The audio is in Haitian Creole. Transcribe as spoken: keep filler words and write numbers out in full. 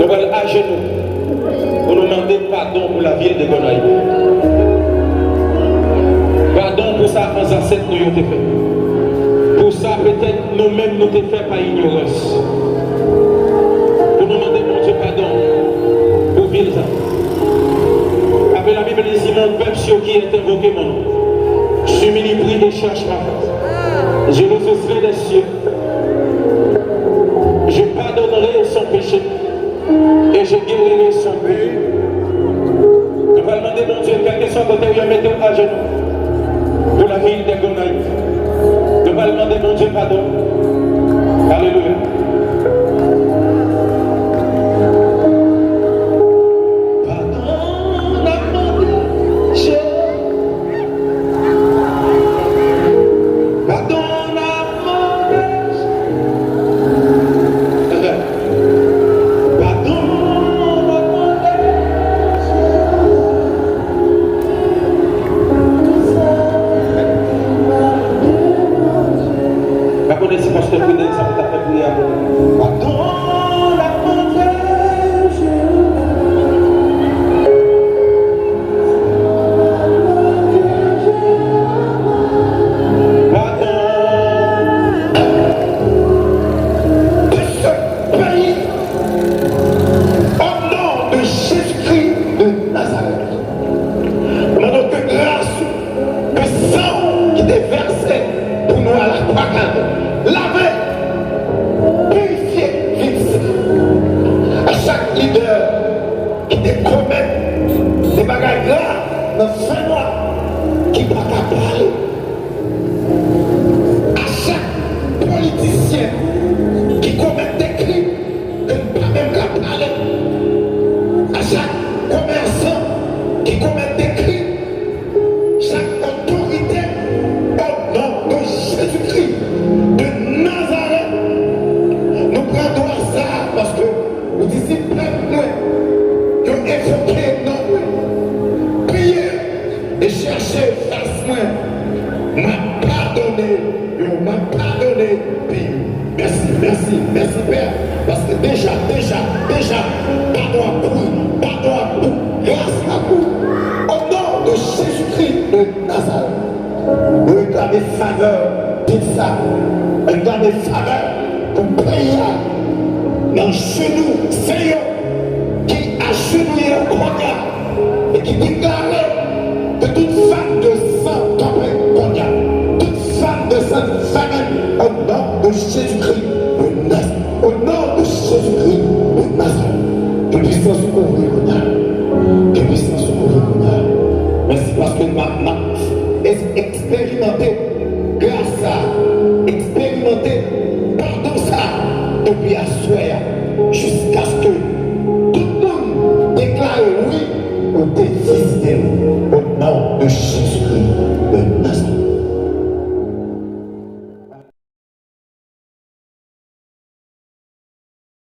Nou pral ajenou pou nou mande padon pou lavil de Gonayiv. Padon pou sa zansèt nou yo te fè. Pou sa petèt nou menm nou te fè pa inyorans. Pou nou mande Bondye padon pou vil sa. Paske Labib di, si mon peuple sur qui est invoqué mon nom s'humilie, prie et cherche ma face, je l'exaucerai des cieux, je pardonnerai son péché et je guérirai son pays. Nou pral mande Bondye, kèlkeswa kote ou ye, mete w ajenou pou lavil de Gonayiv. Nou pral mande Bondye padon. Alelouya. Padon n ap mande Jezi. Padon n ap mande. Padon n ap mande. M pa konnen si pastè Fidel sa pou ta fè priyè pou nou. Padon n ap mande. Padon. De ce pays, au nom de Jésus-Christ de Nazareth. Mande ke gras ou, ke san w ki te vèse pou nou a lakwa Kalvè, lave, pirifye vil sa. A chak lidè ki te komèt de bagay grav nan fènwa, ki pa ka pale, a chak politisyen ki komèt de krim ke n pa menm ka pale, a chak komèsan ki komèt de krim, chak otorite, o non de Jezikri de Nazarèt, nou pran dwa sa a paske ou di si pèp mwen yo envoke non mwen, priye e chèche fas mwen, m ap padone yo, m ap padone peyi. Mèsi, mèsi, mèsi, Pè, paske deja, deja, deja, padon ap kouri, padon ap kouri, gras ap kouri. O non de Jezikri de Nazarèt, nou reklame favè vil sa, reklame favè pou peyi a, nan jenou, se yo ki ajenouye kounye a e ki deklare ke tout vam de san kanpe kounye a. Tout vam de san fèmen o non de Jezikri de Nazarèt. O non de Jezikri de Nazarèt. Ke pisans ou kouvri kounye a. Ke pisans ou kouvri kounye a. Mèsi paske m ap, m ap es-, eksperimante